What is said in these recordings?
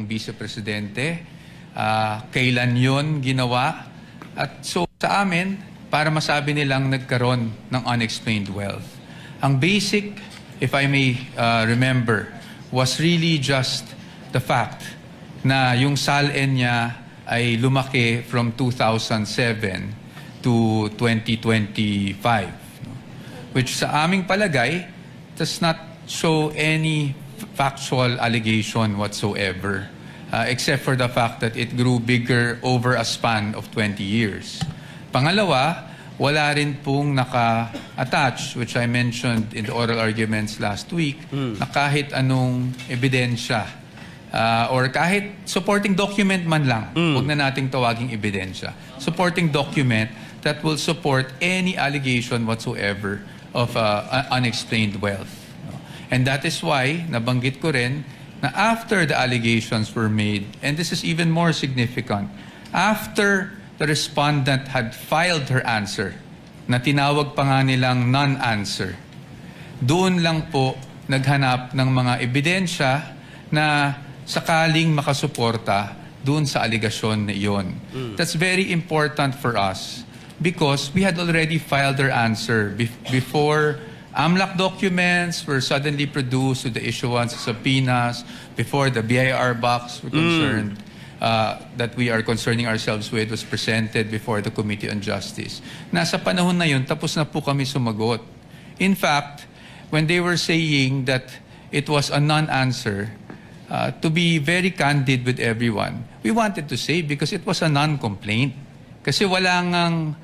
vice presidente, kailan yon ginawa. At so sa amin, para masabi nilang nagkaroon ng unexplained wealth. Ang basic, if I may remember, was really just the fact na yung SALN niya ay lumaki from 2007 to 2025, no? Which sa aming palagay does not show any factual allegation whatsoever, except for the fact that it grew bigger over a span of 20 years. Pangalawa, wala rin pong naka-attach, which I mentioned in the oral arguments last week, na kahit anong ebidensya or kahit supporting document man lang, huwag na nating tawaging ebidensya. Supporting document that will support any allegation whatsoever of unexplained wealth, no? And that is why, nabanggit ko rin, na after the allegations were made, and this is even more significant, after the respondent had filed her answer, na tinawag pa nga nilang non-answer, doon lang po naghanap ng mga ebidensya na sakaling makasuporta doon sa alegasyon na iyon. That's very important for us because we had already filed our answer before AMLC documents were suddenly produced with the issuance of subpoenas, before the BIR box were concerned, that we are concerning ourselves with was presented before the Committee on Justice. Nasa panahon na yun, tapos na po kami sumagot. In fact, when they were saying that it was a non-answer, to be very candid with everyone, we wanted to say because it was a non-complaint. Kasi wala ngang,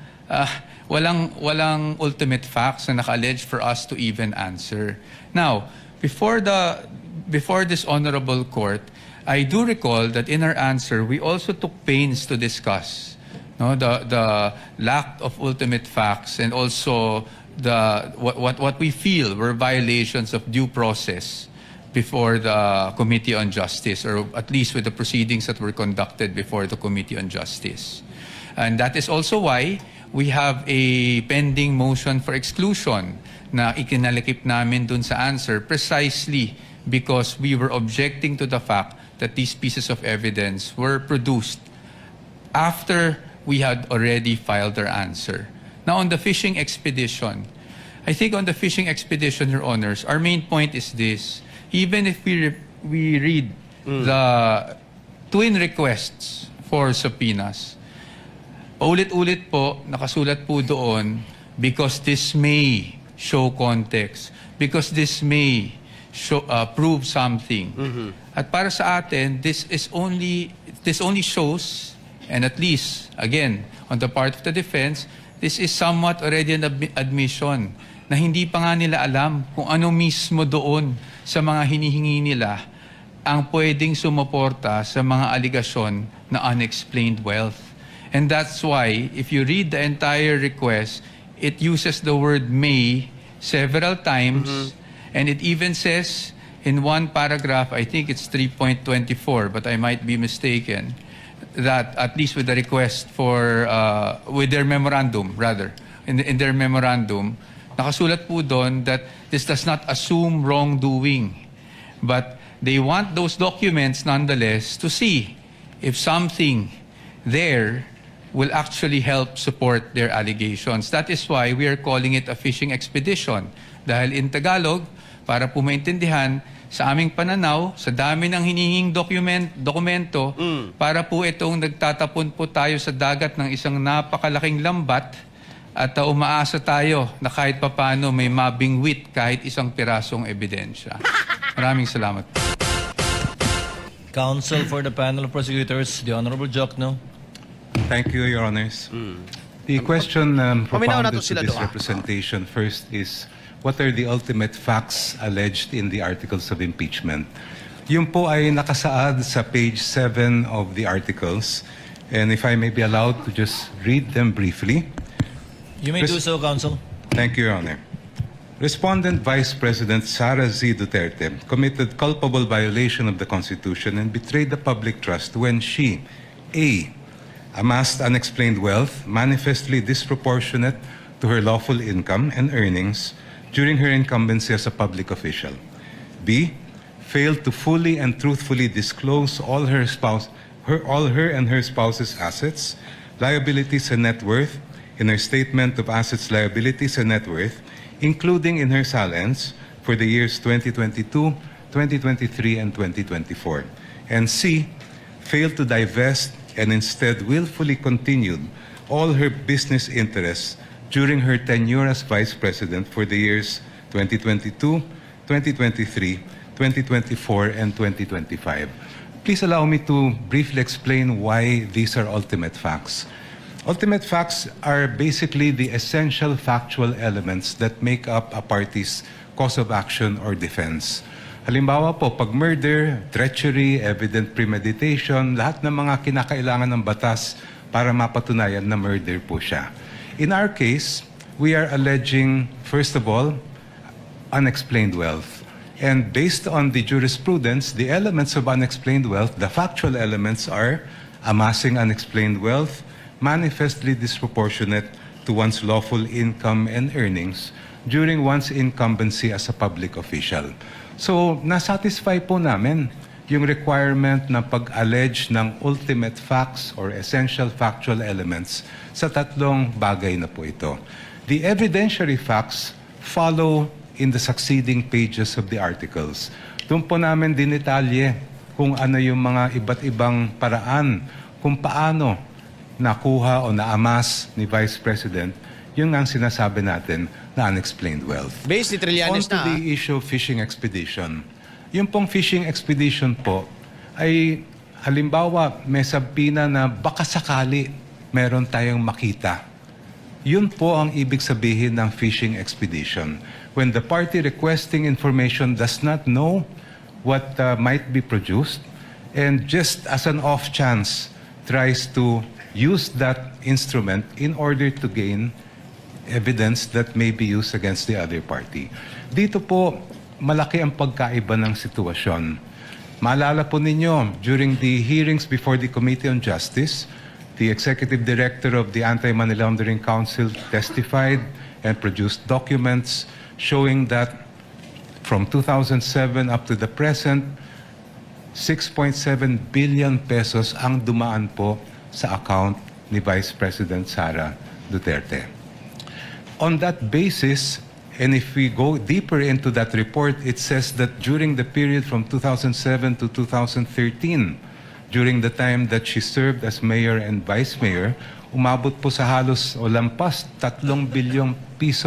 walang ultimate facts na naka-allege for us to even answer. Now, before this honorable court, I do recall that in our answer, we also took pains to discuss, no, the lack of ultimate facts and also the what we feel were violations of due process before the Committee on Justice, or at least with the proceedings that were conducted before the Committee on Justice. And that is also why we have a pending motion for exclusion na ikinalakip namin dun sa answer, precisely because we were objecting to the fact that these pieces of evidence were produced after we had already filed our answer. Now, on the fishing expedition, I think on the fishing expedition, Your Honors, our main point is this. Even if we read the twin requests for subpoenas, paulit-ulit po, nakasulat po doon, because this may show context, because this may prove something. At para sa atin, this only shows, and at least, again, on the part of the defense, this is somewhat already an admission na hindi pa nga nila alam kung ano mismo doon sa mga hinihingi nila ang pwedeng sumuporta sa mga alegasyon na unexplained wealth. And that's why, if you read the entire request, it uses the word "may" several times. And it even says in one paragraph, I think it's 3.24, but I might be mistaken, that at least with the request for, with their memorandum, rather, in their memorandum, nakasulat po doon that this does not assume wrongdoing. But they want those documents nonetheless to see if something there will actually help support their allegations. That is why we are calling it a fishing expedition. Dahil in Tagalog, para po maintindihan, sa aming pananaw, sa dami ng hinihinging dokumento, para po itong nagtatapon po tayo sa dagat ng isang napakalaking lambat at umaasa tayo na kahit papano may mabingwit kahit isang pirasong ebidensya. Maraming salamat. Counsel for the panel of prosecutors, the Honorable Diokno. Thank you, Your Honors. The question Paminaw na propounded to to sila this doha. Representation first is, what are the ultimate facts alleged in the articles of impeachment? Yun po ay nakasaad sa page 7 of the articles. And if I may be allowed to just read them briefly. You may do so, Counsel. Thank you, Your Honor. Respondent Vice President Sara Z. Duterte committed culpable violation of the Constitution and betrayed the public trust when she, A, amassed unexplained wealth manifestly disproportionate to her lawful income and earnings during her incumbency as a public official. B, Failed to fully and truthfully disclose all her and her spouse's assets, liabilities, and net worth in her statement of assets, liabilities, and net worth, including in her SALNs for the years 2022, 2023, and 2024. And C, failed to divest and instead willfully continued all her business interests during her tenure as Vice President for the years 2022, 2023, 2024, and 2025. Please allow me to briefly explain why these are ultimate facts. Ultimate facts are basically the essential factual elements that make up a party's cause of action or defense. Halimbawa po, pag murder, treachery, evident premeditation, lahat ng mga kinakailangan ng batas para mapatunayan na murder po siya. In our case, we are alleging, first of all, unexplained wealth. And based on the jurisprudence, the elements of unexplained wealth, the factual elements, are amassing unexplained wealth manifestly disproportionate to one's lawful income and earnings during one's incumbency as a public official. So, nasatisfy po namin yung requirement na pag-allege ng ultimate facts or essential factual elements sa tatlong bagay na po ito. The evidentiary facts follow in the succeeding pages of the articles. Doon po namin dinetalye kung ano yung mga iba't ibang paraan kung paano nakuha o na-amass ni Vice President yung ang sinasabi natin na unexplained wealth. Based ni Trillanes On to na, the issue of fishing expedition. Yung pong fishing expedition po ay halimbawa may subpoena na baka sakali meron tayong makita. Yun po ang ibig sabihin ng fishing expedition. When the party requesting information does not know what might be produced and just as an off chance tries to use that instrument in order to gain evidence that may be used against the other party. Dito po, malaki ang pagkaiba ng sitwasyon. Maalala po ninyo, during the hearings before the Committee on Justice, the Executive Director of the Anti-Money Laundering Council testified and produced documents showing that from 2007 up to the present, ₱6.7 billion ang dumaan po sa account ni Vice President Sara Duterte. On that basis, and if we go deeper into that report, it says that during the period from 2007 to 2013, during the time that she served as mayor and vice mayor, umabot po sa halos o lampas ₱3 bilyong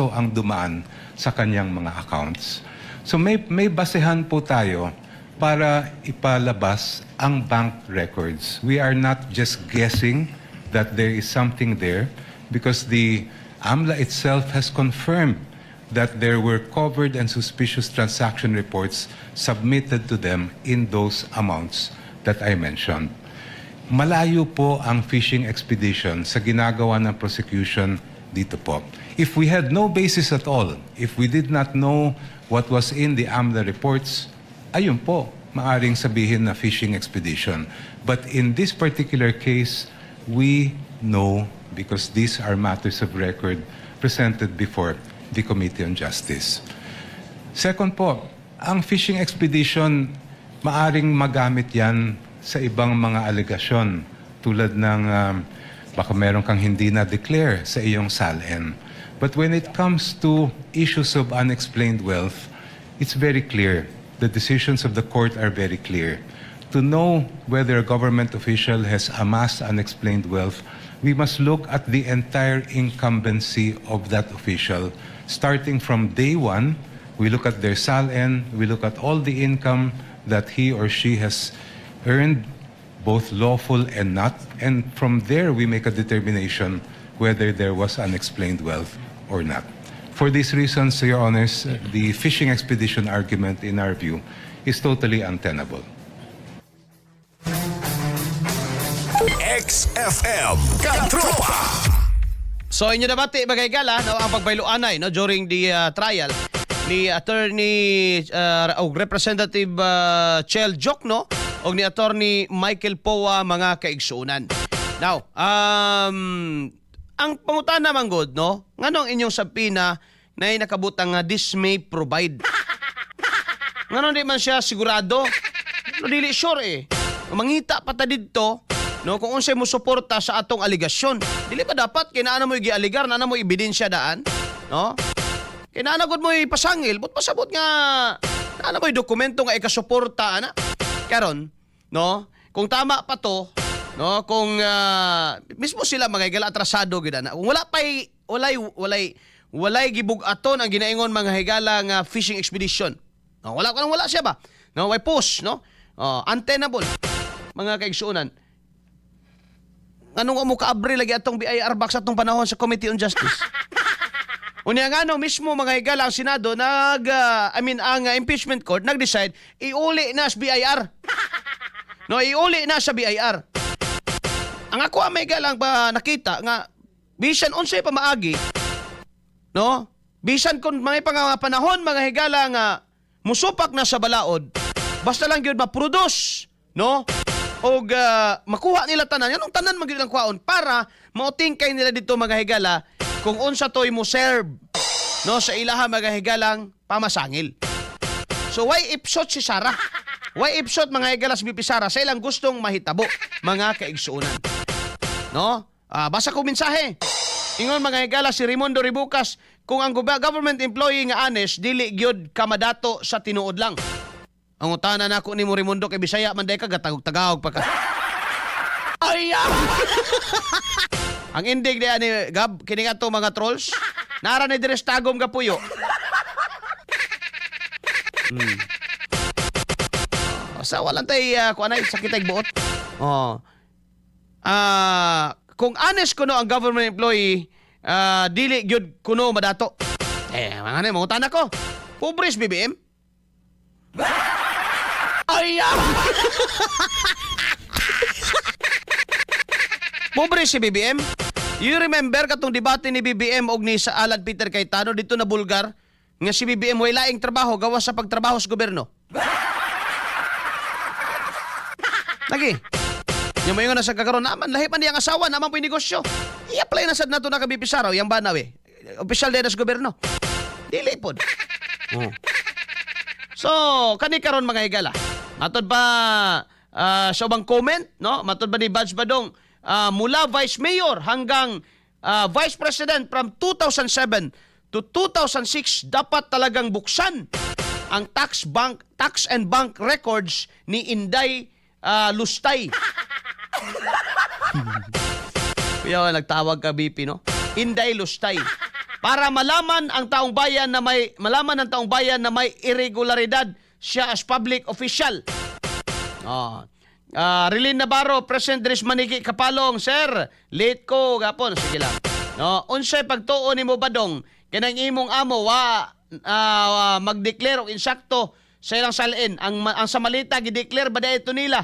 ang dumaan sa kanyang mga accounts. So may basehan po tayo para ipalabas ang bank records. We are not just guessing that there is something there because the AMLA itself has confirmed that there were covered and suspicious transaction reports submitted to them in those amounts that I mentioned. Malayo po ang fishing expedition sa ginagawa ng prosecution dito po. If we had no basis at all, if we did not know what was in the AMLA reports, ayun po, maaring sabihin na fishing expedition. But in this particular case, we know because these are matters of record presented before the Committee on Justice. Second po, ang fishing expedition, maaring magamit yan sa ibang mga alegasyon tulad ng baka meron kang hindi na-declare sa iyong SALN. But when it comes to issues of unexplained wealth, it's very clear. The decisions of the court are very clear. To know whether a government official has amassed unexplained wealth, we must look at the entire incumbency of that official. Starting from day one, we look at their SALN, we look at all the income that he or she has earned, both lawful and not, and from there we make a determination whether there was unexplained wealth or not. For these reasons, Your Honors, the fishing expedition argument, in our view, is totally untenable. XFM Katropa. So inyo nabati, mga higala, no, ang pagbayloanay, no, during the trial ni Attorney o Representative Chel Diokno o ni Attorney Michael Poa, mga kaigsuonan. Now, ang pangutana man gud, no, nganong inyong subpoena na nakabutang nga "this may provide"? Ngano di man siya sigurado? No, dili sure eh. Mangita pa ta didto, no, kung unsay mo suporta sa atong aligasyon. Dili ba dapat kay naa na mo gialigar, naa na mo ebidensya daan, no? Kay naa na gud mo ipasangil, but pasabot nga naa na mo dokumento nga ikasuporta ana. Karon, no? Kung tama pa to, no, kung mismo sila mga higala atrasado gid ana. Kung wala pay walay gibug-aton ang ginaingon, mga higala, nga fishing expedition. No, wala ko wala siya ba? No, way post, no? Oh, untenable. Mga kaigsuonan. Anong mo kaabri lagi atong BIR box atong panahon sa Committee on Justice? Unya nga no, mismo, mga higala, ang Senado nag I mean, ang impeachment court nag-decide iuli na sa BIR. No, iuli na sa BIR. Ang ako ang may galang ba nakita nga bisan unsay pamaagi, no? Bisan kung mga panahon, mga higala, nga musupak na sa balaod, basta lang gyud ma-produce, no? Og makuha nila tanan, anong tanan man gyud ang kuhaon para mautingkay nila dito, mga higala, kung unsa toy mo serve, no, sa ilaha, mga higalang pamasangil. So why ipsot si Sara? Why ipsot, mga higala, si VP Sara sa ilang gustong mahitabo, mga kaigsuonan? No? Ah, basa ko mensahe. Ingon, mga higala, si Raimundo Ribucas, kung ang government employee nga honest, dili gyud kamadato sa tinuod lang. Ang utana nako nimo, Raimundo, kay Bisaya man day ka, gatagog Tagahog pa ka. Ay! Ah! Ang indig di ani Gab kini nga to mga trolls. Nara ni diri sa Tagum gapuyo. Sa walang tay kuan ay sakit ay buot. Oh. Ah, kung honest kuno ang government employee, dili gyud kuno madato. Eh, mga ano, mangutana ko. Pobres BBM? Ay! Ah! Pobre si BBM. You remember katong debate ni BBM og ni sa Alan Peter Cayetano dito na Bulgar nga si BBM way laing trabaho gawas sa pagtrabaho sa gobyerno. Lagi. Yung mo na sa kakaroon naman, lahi man niyang asawa, naman po yung negosyo. I-apply na sad nato na ka VP Sara, yang banaw eh. Opisyal din sa gobyerno. Dili pod. Oh. So, kani karon, mga higala. Matod ba sa ubang comment, no? Matod ba ni Badge Badong, mula Vice Mayor hanggang Vice President from 2007 to 2006, dapat talagang buksan ang tax and bank records ni Inday Lustay. Kuya, nagtawag ka BP, no? Inday Lustay. Para malaman ng taong bayan na may irregularidad siya as public official. Oh. Rilin Navarro, President Dres Maniki Kapalong, sir, late ko gapon. Sige lang. No, unsay pagtuo nimo, Badong, kanang imong amo wa mag-declare og insakto sa ilang salin. Ang sa malita gi-declare ba ito nila?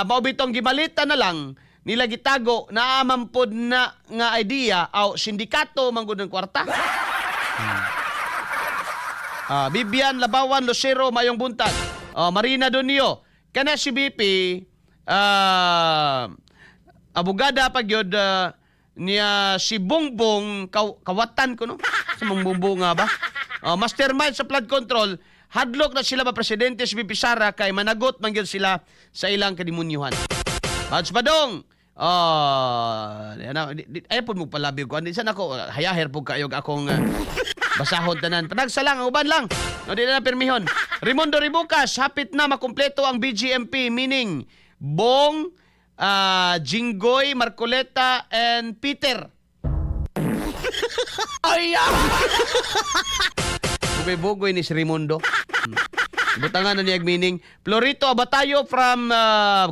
Mao bitong gimalita na lang nila, gitago naa man pod na nga idea aw sindikato man gud ng kwarta. Bibian Labawan Lucero, mayong buntag. Oh, Marina Donio, kana si BP abogada pa gyud niya si Bongbong kawatan ko no. Sa mong Bongbong nga ba? Oh, mastermind sa flood control, hadlok na sila ba presidente si VP Sara kay managot man gyud sila sa ilang kadimunyuhan. Badge Badong. Oh, ano, ay po mo palabi ko. Andi san ako hayaher po kayo akong basahon tanan. Panagsa lang, ang uban lang. No, di na pirmihon. Rimondo Ribucas, hapit na makumpleto ang BGMP, meaning Bong, Jinggoy, Marcoleta, and Peter. Ay! Ah! Bugoy-bugoy ni si Rimondo. Butangan na niya meaning. Florito Abatayo from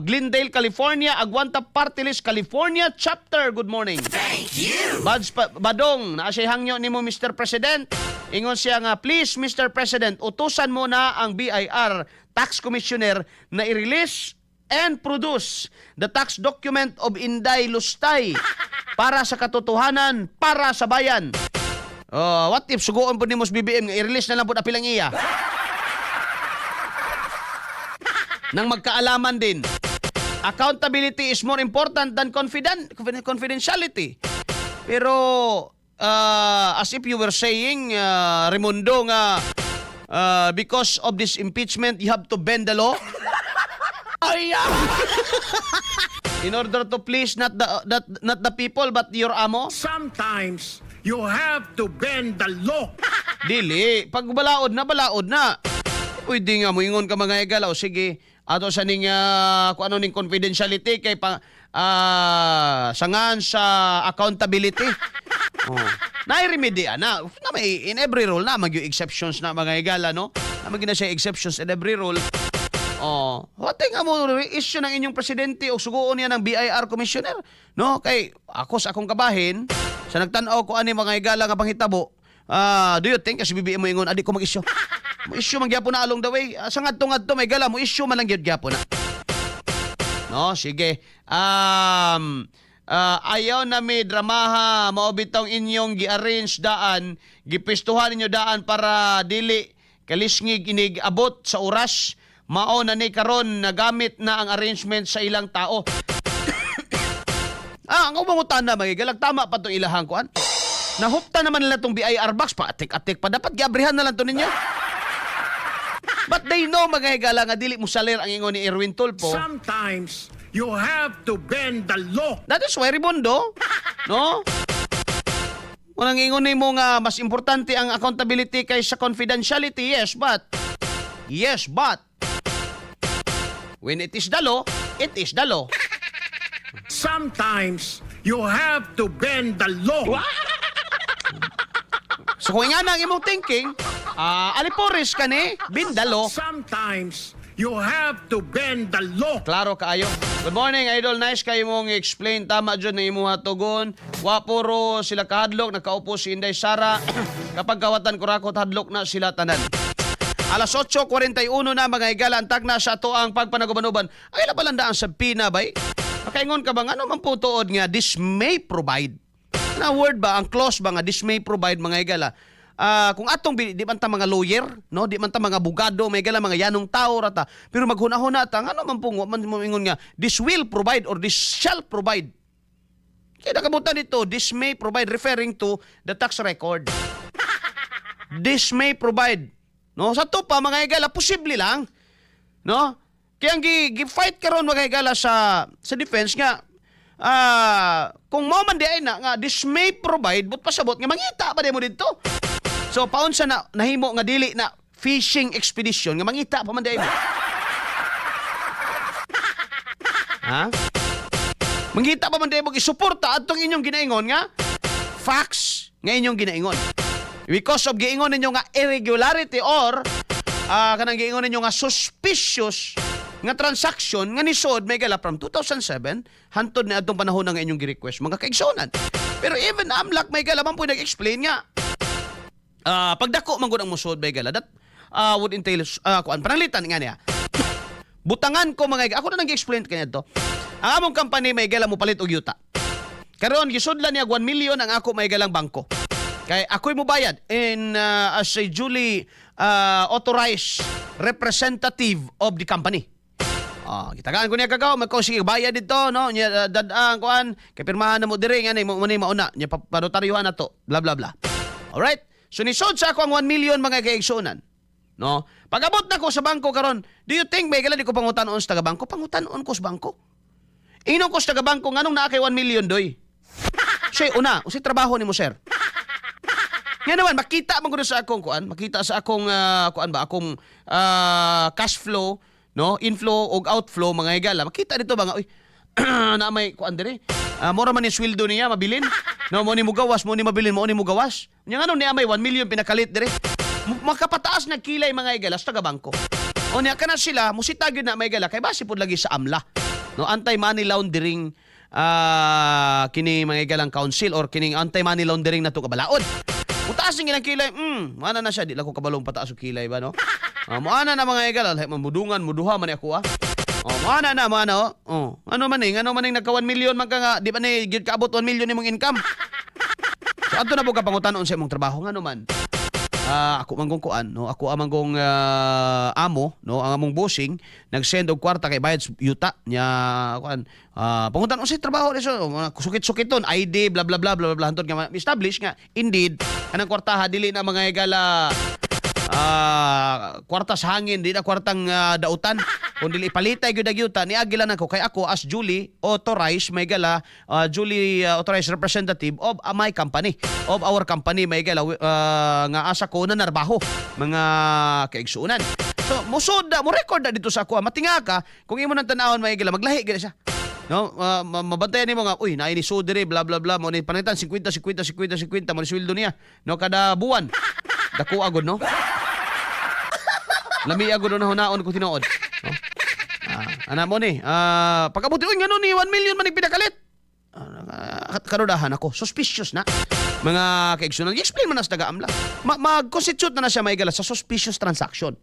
Glendale, California. Aguanta Party List, California Chapter. Good morning. Thank you. Bads Badong, naa siya hangyo nimo, Mr. President. Ingon siya nga, "Please, Mr. President, utusan mo na ang BIR Tax Commissioner na i-release and produce the tax document of Inday Lustay para sa katotohanan, para sa bayan." Oh, what if suguon po nimo sa BBM nga i-release na lang po apilang iya? Nang magkaalaman din. Accountability is more important than confidentiality. Pero as if you were saying, Raimundo, nga Because of this impeachment, you have to bend the law? Ay, in order to please not the people but your amo? Sometimes you have to bend the law. Dili, pag balaod na, balaod na. Pwede nga moingon ka, mga higala, o sige, ato sa ning kung ano ning confidentiality kay pa sangan sa accountability. Oh. Naay remedy ana. Na may in every rule na mag exceptions na, mga higala, no? Na mag na siya exceptions in every rule. Oh, wate nga mo issue ng inyong presidente o suguon niya ng BIR commissioner, no? Kay ako sa akong kabahin, sa nagtan-aw ko ani, mga higala, nga panghitabo, do you think kasi BBM mo ingon adi ko mag-issue? Mo issue man gyapon na along the way. Sa ngadto ngadto may gala mo issue man lang gyud gyapon na. No, sige. Ayaw na may dramaha, mao bitong inyong gi-arrange daan, gipistuhan ninyo daan para dili kalisngig inig abot sa oras. Mao na ni karon nagamit na ang arrangement sa ilang tao. Ang umangutana, mga higala, tama pa tong ilahang kuan. Nahupta naman nila tong BIR box pa atik-atik pa, dapat giabrihan na lang to ninyo. But they know, mga higala, nga dili mo salir ang ingon ni Erwin Tulfo. Sometimes you have to bend the law. That is why Rebondo, no? Unang ingon nimo nga mas importante ang accountability kaysa confidentiality, yes, but when it is the law, it is the law. Sometimes you have to bend the law. So kung nga na ang imong thinking, alipores ka ni bindalo. Sometimes you have to bend the law. Klaro kaayo. Good morning, Idol. Nice kayo mong explain. Tama dyan na imuha tugon. Wa puro sila kahadlok. Nakaupo si Inday Sara. Kapag kawatan kurakot, hadlok na sila tanan. Alas 8:41 na, mga higala, ang tagna sa ato ang pagpanagubanuban. Ay na ang subpoena bay. Makaingon ka ba nga ano man po tuod nga "this may provide"? Na word ba ang clause ba nga "this may provide", mga higala? Kung atong di man ta mga lawyer, no, di man ta mga abogado, may higala, mga yanong tao rata. Pero maghuna-huna ta ngano man po man mo ingon nga "this will provide" or "this shall provide"? Kaya nakabutan dito, "this may provide" referring to the tax record. "This may provide." No, sa to pa, mga higala, posible lang. No? Kaya ang gi-fight karon, mga higala, sa defense nga kung mo man di ay na nga "this may provide", but pasabot nga mangita pa di mo didto. So paunsa na nahimo nga dili na fishing expedition nga mangita pa man di ay mo? Ha? Mangita pa man di mo isuporta atong inyong ginaingon nga facts nga inyong ginaingon. Because of giingon ninyo nga irregularity or kanang giingon ninyo nga suspicious nga transaction nga nisod may gala from 2007 hantod na atong panahon nga inyong gi-request, mga kaigsuonan. Pero even AMLAC may gala man po nag-explain nga pagdako man gud ang musod may gala that would entail kuan pananglitan nga niya. Butangan ko, mga ako na nang explain kanya to. Ang among company may gala mo palit og yuta. Karon gisudlan niya 1 million ang ako may galang bangko. Kay ako'y mubayad in as a duly authorized representative of the company. Gitagaan ko niya kagaw, magko sige bayad dito, no? Nya dad-ang kuan, kay pirmahan na mo diri nga ni mo ni mauna, nya panotaryuhan na to, bla bla bla. Alright? So nisod sa ako ang 1 million, mga kaigsuonan. No? Pag-abot na ko sa bangko karon, do you think may gala di ko pangutan-on sa taga bangko? Pangutan-on ko sa bangko. Ingnon ko sa taga bangko, nganong naa kay 1 million doy? Siya una, unsay trabaho nimo, sir? Nga naman makita man gud sa akong kuan, makita sa akong kuan ba, akong cash flow, no? Inflow og outflow, mga higala. Makita dito ba nga uy na may kuan dire. Mura man ni sweldo niya mabilin. No, mo ni mugawas, mo ni mabilin, mo ni mugawas. Nya ngano niya may 1 million pinakalit dire? Makapataas na kilay, mga higala, sa taga bangko. O niya kana sila musita gyud na may higala kay base pud lagi sa AMLA. No, anti-money laundering kini mga higalang council or kining anti-money laundering na to kabalaod. Mutaas ang ilang kilay, mana na siya, di lang ko kabalong pataas og kilay ba, no? Moana na, mga higala, like, mudungan, muduha man ni ako ah. Oh, moana na, moana oh. Oh, ano man ni nagka 1 million man ka nga, di ba ni gyud kaabot 1 million imong income? So adto na po ka pangutan-on sa imong trabaho, ngano man? Ako manggong kuan, no, ako ang manggong amo, no, ang among bossing nag-send og kwarta kay bayad sa yuta nya kuan. Pangutan unsay trabaho ni so mga sukit-sukiton ID, bla bla bla bla bla, hantod nga establish nga indeed kanang kwartaha dili na, mga higala. Kwarta sa hangin, di na kwartang dautan. Kung dili ipalitay gyud agyuta, niagi lang ako kay ako as duly authorized, may gala, duly authorized representative of my company, of our company, may gala, nga asa ko na narbaho, mga kaigsuonan. So, musod na, mo record na dito sa ako. Matinga ka, kung imo nang tanawon, may gala, maglahi gid siya. No, mabantayan nimo nga, uy, naay ni sudere, bla bla bla, mo ni panitan 50 50 50 50 mo ni sweldo niya, no, kada buwan. Dako agod, no? Lami agod na hunaon ko tinuod. No? Ana mo ni, pag-abot, uy, ngano ni 1 million man pinakalit. Karudahan ako, suspicious na. Mga kaigsunan, explain man na sa taga-AMLA. Mag-constitute na na siya, maigala, sa suspicious transaction.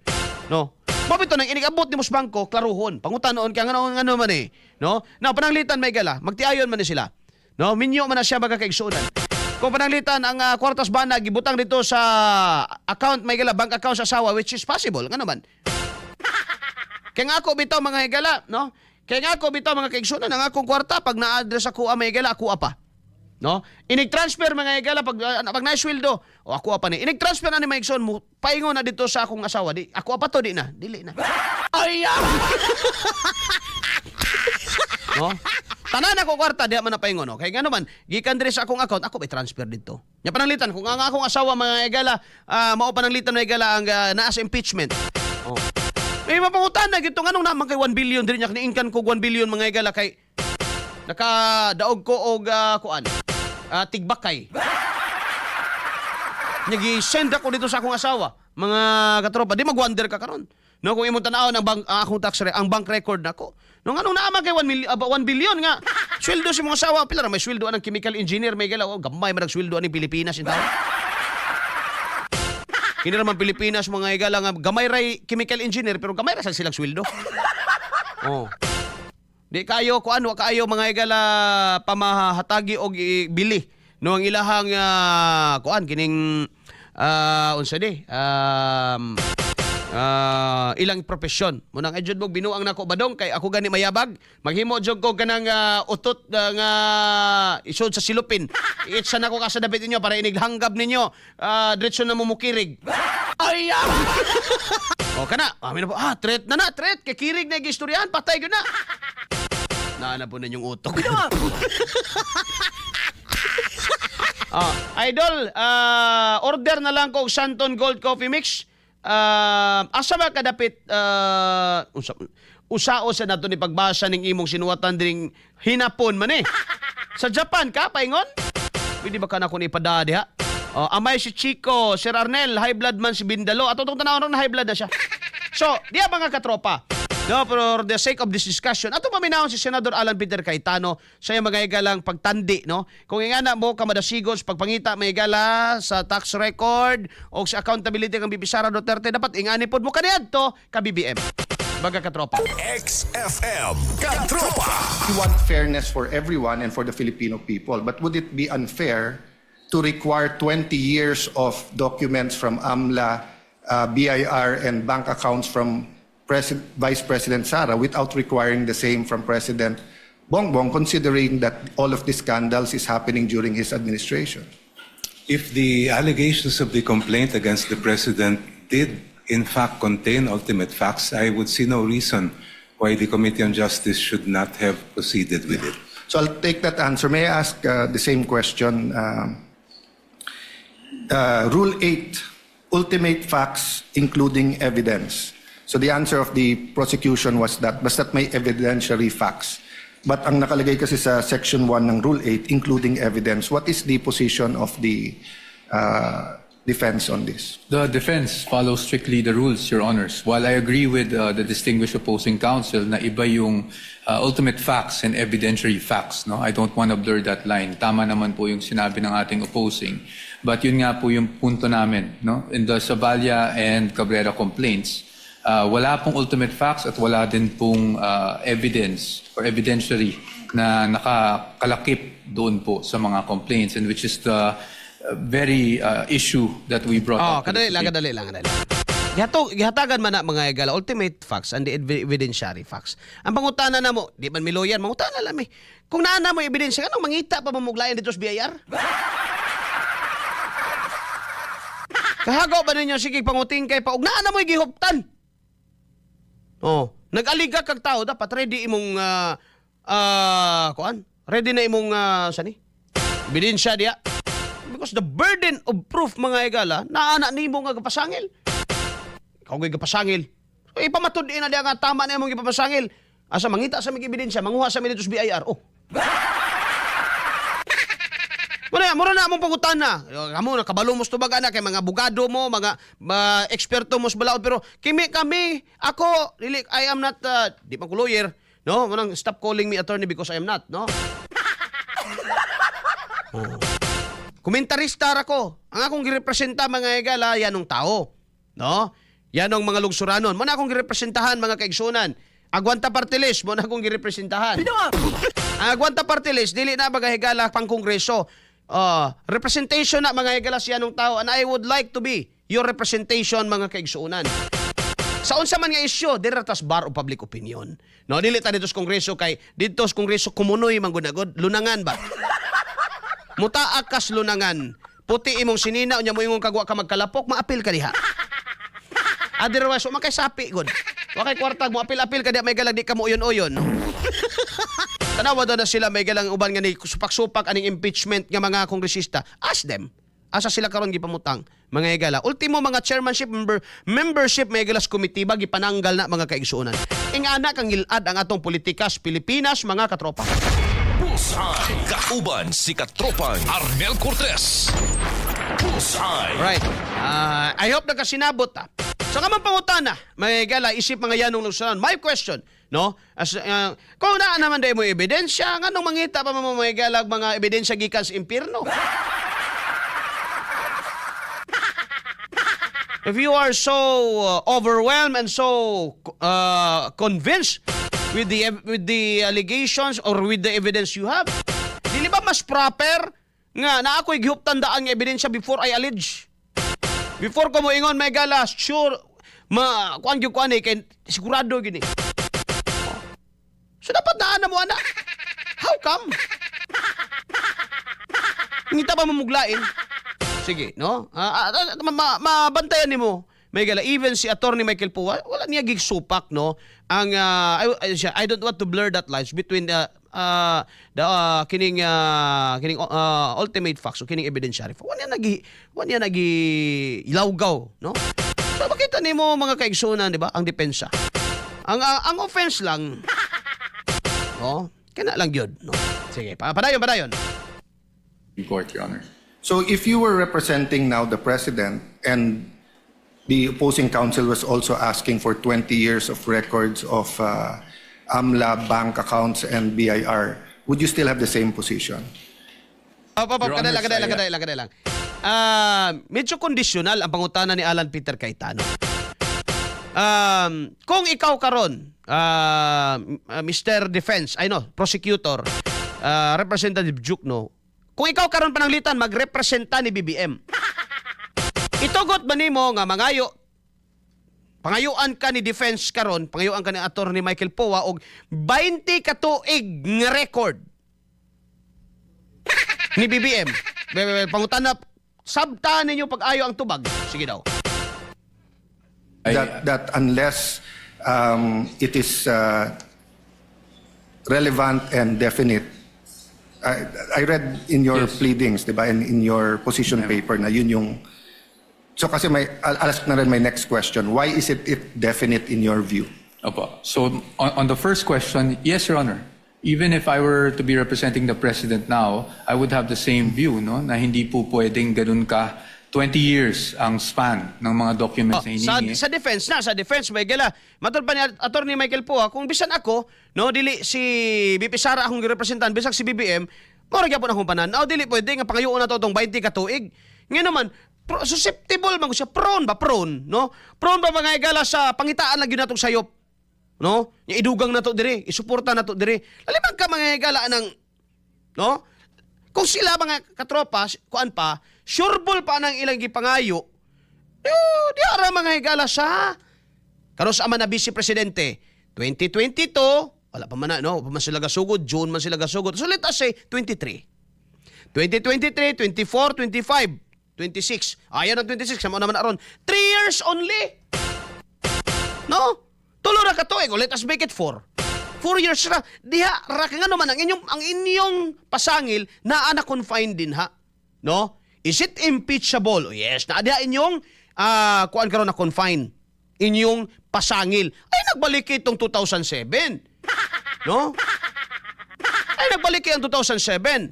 No? Mabito nang inigabot ni mo sa bangko, klaruhon. Pangutanoon ka ngano ngano man eh. No? Now, pananglitan, maigala, magtiayon man ni sila. No, minyo man na siya, mga kaigsunan. Kung pananglitan ang kwartas bana gibutang dito sa account, maigala, bank account sa asawa, which is possible, ngano man. Kaya nga ako bitaw, mga higala, no? Kaya nga ako bitaw, mga kaigsunan, ang akong kwarta pag na-address ako may higala, ako pa. No? Inig-transfer, mga higala, pag naisweldo, o ako pa ni. Inig-transfer na ni mga igsoon mo, paingon na dito sa akong asawa, di ako pa to, di na, dili na. Ay! Ah! No? Tanan ako kwarta diha man na paingon, no? Kay ngano man, gikan diri sa akong account, ako may transfer dito. Nya pananglitan kung ang akong asawa, mga higala, mao pananglitan, mga higala, ang naa sa impeachment. Oh. Eh mapangutan na gito nganong naman kay 1 billion diri niya kaniingkan ko 1 billion, mga higala, kay nakadaog ko og kuan. Tigbakay. Nagi-send ako dito sa akong asawa. Mga katropa, di mag-wonder ka karon. No, kung imong tan-awon ang bank ang akong tax ang bank record nako. No, nganong naa man kay 1 million, 1 billion nga sweldo si mga asawa, pila ra may sweldo ang chemical engineer, may galaw, oh, gamay man ang sweldo ani Pilipinas intaw. Kini raman Pilipinas, mga higala, nga gamay ray chemical engineer pero gamay ra sa silang sweldo. Oh. Di kayo kuan, wa kaayo, mga higala, pamahatagi og bili no ang ilahang kuan kining unsa di ilang propesyon. Munang ejud mo binuang nako badong kay ako gani mayabag. Maghimo jud ko kanang utot nga isod sa silupin. Itsa nako ka sa dapit ninyo para inighanggab ninyo. Diretso na mo mukirig. Ay! Ah! O kana, amin na po. Ah, threat na na, threat. Kay kirig na gistoryahan, patay gyud na. Naana po ninyong utok. Ah, idol, order na lang ko og Santon Gold Coffee Mix. Asa ba kadapit unsa usao sa nato ni pagbasa ning imong sinuwatan diring hinapon man eh. Sa Japan ka paingon? Pwede ba ka na kung ipada diha? Oh, amay si Chico, Sir Arnel, high blood man si Bindalo. Ato tong tanawon, high blood na siya. So, diya, mga katropa. No, for the sake of this discussion, ato paminawon si Senador Alan Peter Cayetano sa iyang mga higalang pagtandi, no? Kung ingana mo ka madasigos pagpangita, mga higala, sa tax record o sa accountability ng VP Sara Duterte, dapat ingani pod mo kaniadto ka BBM. Baga katropa. XFM Katropa. We want fairness for everyone and for the Filipino people. But would it be unfair to require 20 years of documents from AMLA, BIR, and bank accounts from Vice President Sara without requiring the same from President Bongbong, considering that all of these scandals is happening during his administration? If the allegations of the complaint against the president did in fact contain ultimate facts, I would see no reason why the Committee on Justice should not have proceeded with it. So I'll take that answer. May I ask the same question? Rule 8, ultimate facts including evidence. So the answer of the prosecution was that basta't may evidentiary facts. But ang nakalagay kasi sa Section 1 ng Rule 8, including evidence. What is the position of the defense on this? The defense follows strictly the rules, Your Honors. While I agree with the distinguished opposing counsel na iba yung ultimate facts and evidentiary facts, no? I don't want to blur that line. Tama naman po yung sinabi ng ating opposing. But yun nga po yung punto namin, no? In the Saballa and Cabrera complaints, wala pong ultimate facts at wala din pong evidence or evidentiary na nakakalakip doon po sa mga complaints and which is the very issue that we brought Oh, up to the kadali lang, Supreme kadali lang, kadali lang. Gihatag, gihatagan man na, mga higala, ultimate facts and the evidentiary facts. Ang pangutana na mo, di man miloyan, mangutana lang mi. Kung naa na mo ebidensya, anong mangita pa mamuglayan dito sa BIR? Kahagaw ba ninyo, sige panguting kay pa ug naa na mo'y gihuptan. Oh, nag-aliga kag tao, dapat ready imong kuan. Ready na imong sani? Ebidensya diya. Because the burden of proof, mga higala, naa na nimo nga gapasangil. Ikaw gay gapasangil. So, ipamatud-in na diya nga tama na imong gipapasangil. Asa mangita sa mig ebidensya, manguha sa mi dito sa BIR. Oh. Mura, mura na among pangutana. Kamo nakabalo mo sa tubag ana kay mga abogado mo, mga eksperto mo sa balaod, pero kimi kami, ako dili, I am not di man ko lawyer, no? Munang stop calling me attorney because I am not, no? Oh. Komentarista ra ko. Ang akong girepresenta, mga higala, yan ang tao. No? Yan ang mga lungsuranon. Mo na akong girepresentahan, mga kaigsunan. Agwanta Party List, mo na akong girepresentahan. Ang Agwanta Party List, dili na, mga higala, pang kongreso. Representation na, mga higala, siya nung tao and I would like to be your representation, mga kaigsuunan. Sa unsa man nga isyu, dira tas bar o public opinion. No, dili ta dito sa kongreso kay didto sa kongreso kumunoy man gud, lunangan ba. Mutaak kas lunangan. Puti imong sinina unya moingon kag wa ka magkalapok, maapil ka diha. Otherwise, wa kay sapi gud. Wa kay kwarta mo apil-apil ka diha may galag di ka mo uyon-uyon. Tanawa daw na sila may galang uban nga ni supak-supak aning impeachment nga mga kongresista. Ask them. Asa sila karon gipamutang, mga higala? Ultimo mga chairmanship membership mga higala sa komite ba gipananggal na, mga kaigsuonan. Ingana kang ngilad ang atong politikas Pilipinas, mga katropa. Bullseye. Kauban si Katropang Arnel Cortez. Bullseye. Right. Ah, I hope nakasinabot ta. Sa kamang pangutana, mga higala, isip mga yanong lungsuranon. My question, no? As, kung naa naman dahil mo ebidensya, nganong mangita pa mo, mga higala, mga ebidensya gikan sa impierno? If you are so overwhelmed and so convinced with the allegations or with the evidence you have, dili ba mas proper nga na ako'y gihuptan daan nga ebidensya before I allege? Before ko moingon may gala, sure, ma kuan gyud ko ani kay sigurado gini. So dapat naa na mo ana. How come? Ngita pa mamuglain. Sige, no? Mabantayan nimo. May gala, even si Attorney Michael Poa, wala niya gigsupak, no? Ang I don't want to blur that lines between the kining ultimate facts o kining evidentiary fact. Wala niya nagi ilawgaw, no? So makita nimo, mga kaigsunan, di ba? Ang depensa. Ang offense lang, no? Kana lang gyud, no? Sige, padayon, padayon. In court, Your Honor. So if you were representing now the president and the opposing counsel was also asking for 20 years of records of AMLA bank accounts and BIR, would you still have the same position? Op, op, op, Your kadai lang, Honor, kadai lang, kadai lang, kadai lang. Ah, medyo conditional ang pangutana ni Alan Peter Cayetano. Kung ikaw karon, Mr. Defense, I know, prosecutor, Representative Diokno, kung ikaw karon pananglitan magrepresenta ni BBM. Itugot ba nimo nga mangayo pangayuan ka ni defense karon, pangayuan ka ni Attorney Michael Poa og 20 ka tuig nga record ni BBM? Be, be, pangutana, sabta ninyo pag-ayo ang tubag. Sige daw. That unless it is relevant and definite. I read in your pleadings, di ba, and in your position paper na yun yung. So kasi may, I'll ask na rin my next question. Why is it definite in your view? Opo. So on the first question, yes, Your Honor. Even if I were to be representing the president now, I would have the same view, no? Na hindi po pwedeng ganun ka 20 years ang span ng mga documents Oh, na hiningi. sa defense na, sa defense may gala. Matod pa ni Attorney Michael Poa, kung bisan ako, no, dili si VP Sara akong girepresentan, bisag si BBM, mao ra gyapon akong panan-aw, dili pwede nga pangayoon na to tong 20 ka tuig. Ngayon naman, susceptible man ko siya, prone ba, prone, no? Prone ba, mga higala, sa pangitaan lang gyud natong sayop. No? Nya idugang na to dire, isuporta na to dire. Lalimang ka, mga higala, ng no? Kung sila, mga katropa, kuan pa, sureball pa ng ilang gipangayo, yo, di ara, mga higala, sa karon sa ama na vice presidente, 2022, wala pa man na, no? Wala pa man sila gasugod, June man sila gasugod. So let us say 23. 2023, 24, 25, 26. Ayaw ng 26, sama naman aron. 3 years only. No? Tulo ra ka tuig, let us make it 4. 4 years ra. Diha ra ka, ngano man ang inyong pasangil naa na confined din ha. No? Is it impeachable? Oh, yes, naa diha inyong kuan karon na confine. Inyong pasangil. Ay nagbalik itong 2007. No? Ay nagbalik ang 2007.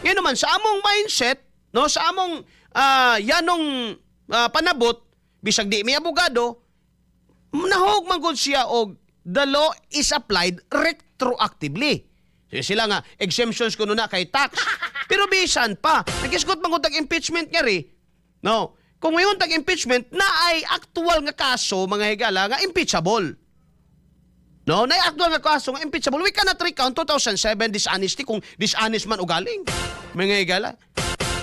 Ngayon naman sa among mindset, no, sa among yanong panabot, bisag di may abogado, nahog man gud siya og the law is applied retroactively. So, sila nga exemptions kuno na kay tax. Pero bisan pa, nagisgot man gud tag impeachment nga ri. No. Kung ngayon tag impeachment na ay actual nga kaso, mga higala, nga impeachable. No, na actual nga kaso nga impeachable. We cannot recount 2007 dishonesty kung dishonest man ugaling. Mga higala.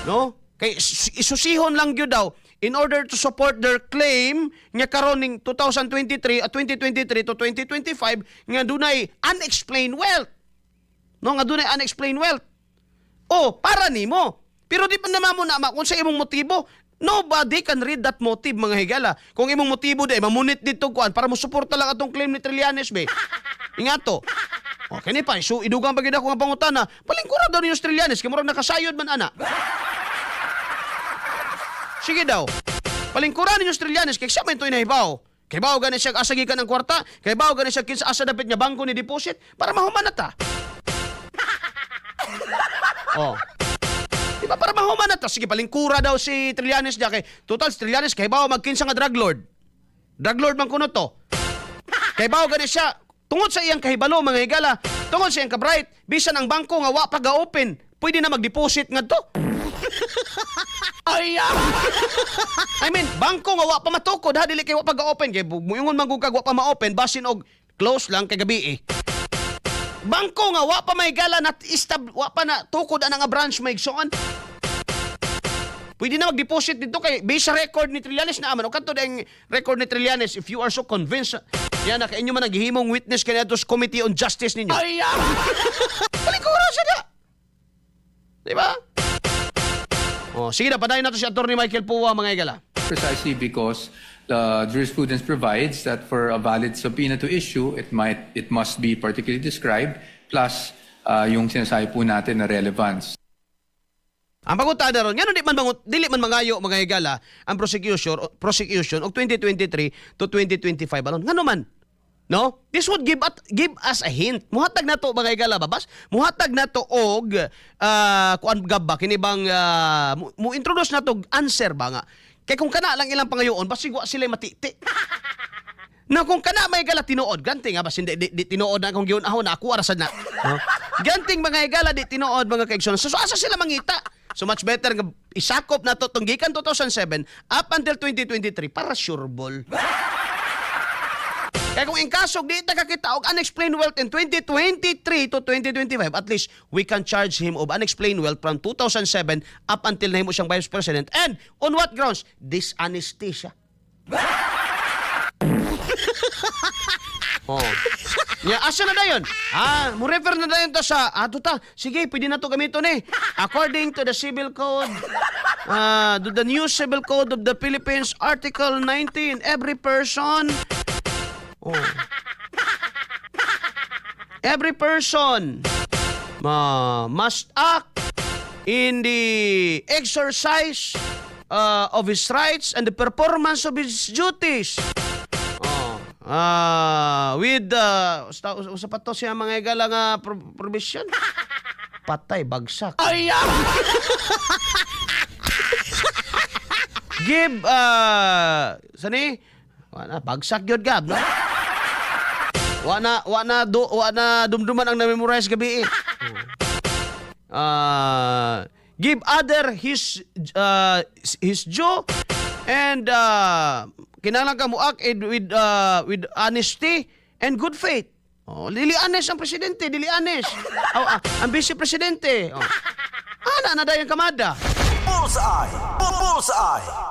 No? Kay isusihon lang gyud daw in order to support their claim nga karon ning 2023 at 2023 to 2025 nga dunay unexplained wealth. No, nga dunay unexplained wealth. Oh, para nimo. Pero di pa naman mo na kung sa imong motibo. Nobody can read that motive, mga higala. Kung imong motibo di mamunit dito kuan para mo suporta lang atong claim ni Trillanes be. Ingato. O kini pa so idugang pa gid ako nga pangutana. Palingkura daw ninyo si Trillanes kay murag nakasayod man ana. Sige daw. Palingkuran ninyo si Trillanes kay siya man ito'y nahibaw. Kay bawo gani siya asa gikan ang kwarta, kay bawo gani siya kinsa asa dapit nga bangko ni deposit para mahuman na ta. Oh. Di ba para mahuman na ta? Sige, palingkura daw si Trillanes diya kay total si Trillanes kay bawo magkinsa nga drug lord. Drug lord man kuno to. Kay bawo gani siya tungod sa iyang kahibalo, mga higala, tungod sa iyang kabright, bisan ang bangko nga wa pa ga-open, pwede na mag-deposit ngadto. Ay, ah! I mean, bangko nga wa pa matukod ha, dili kay wa pa ga-open kay muingon man gud kag wa pa ma-open basin og close lang kay gabi eh. Bangko nga wa pa may gala na istab, wa pa na tukod ana nga branch, may igsoon. Pwede na mag-deposit dito kay based sa record ni Trillanes na aman o kadto ang record ni Trillanes, if you are so convinced yan na kay inyo man naghihimong witness kaniadto sa Committee on Justice ninyo. Ay, ah! Palikura siya na. Di ba? Oh, sige na, padayon nato si Attorney Michael Pua, mga higala. Precisely because the jurisprudence provides that for a valid subpoena to issue, it must be particularly described plus yung sinasabi po natin na relevance. Ang pangutana ron, ngano di man mangut, dili man mangayo, mga higala, ang prosecution og 2023 to 2025 alone? Ngano man? No? This would give us a hint. Muhatag na to, mga higala, babas. Muhatag na to og kuan gab ba kini bang mo introduce na to og answer ba nga. Kay kung kana lang ilang pangayoon, basig wa sila matiti. Na kung kana may gala tinuod, ganti nga basin di tinuod na akong giun ahon na ako ara sad na. No? Ganting mga higala di tinuod, mga kaigsoon. So asa sila mangita? So much better nga isakop na to tong gikan 2007 up until 2023 para sure ball. Kaya kung in kaso di ta kakita og unexplained wealth in 2023 to 2025, at least we can charge him of unexplained wealth from 2007 up until nahimo siyang vice president. And on what grounds? Dishonesty siya. Oh. Ya, asa na dayon? Ah, mo refer na dayon ta sa ato ta. Sige, pwede na to gamiton eh. According to the Civil Code, to the new Civil Code of the Philippines, Article 19, every person. Oh. Every person must act in the exercise of his rights and the performance of his duties. Oh. With usa pa to siya, mga higala, nga provision. Patay, bagsak. Ay, ah! Give sani? Wala, bagsak gyud gab, no? Wa na dumduman ang na-memorize gabi eh. Give other his due and kinahanglan ka mo act with honesty and good faith. Oh, dili honest ang presidente, dili honest. Oh, ang vice presidente. Oh. Ana na dayon kamada. Bullseye! Bullseye!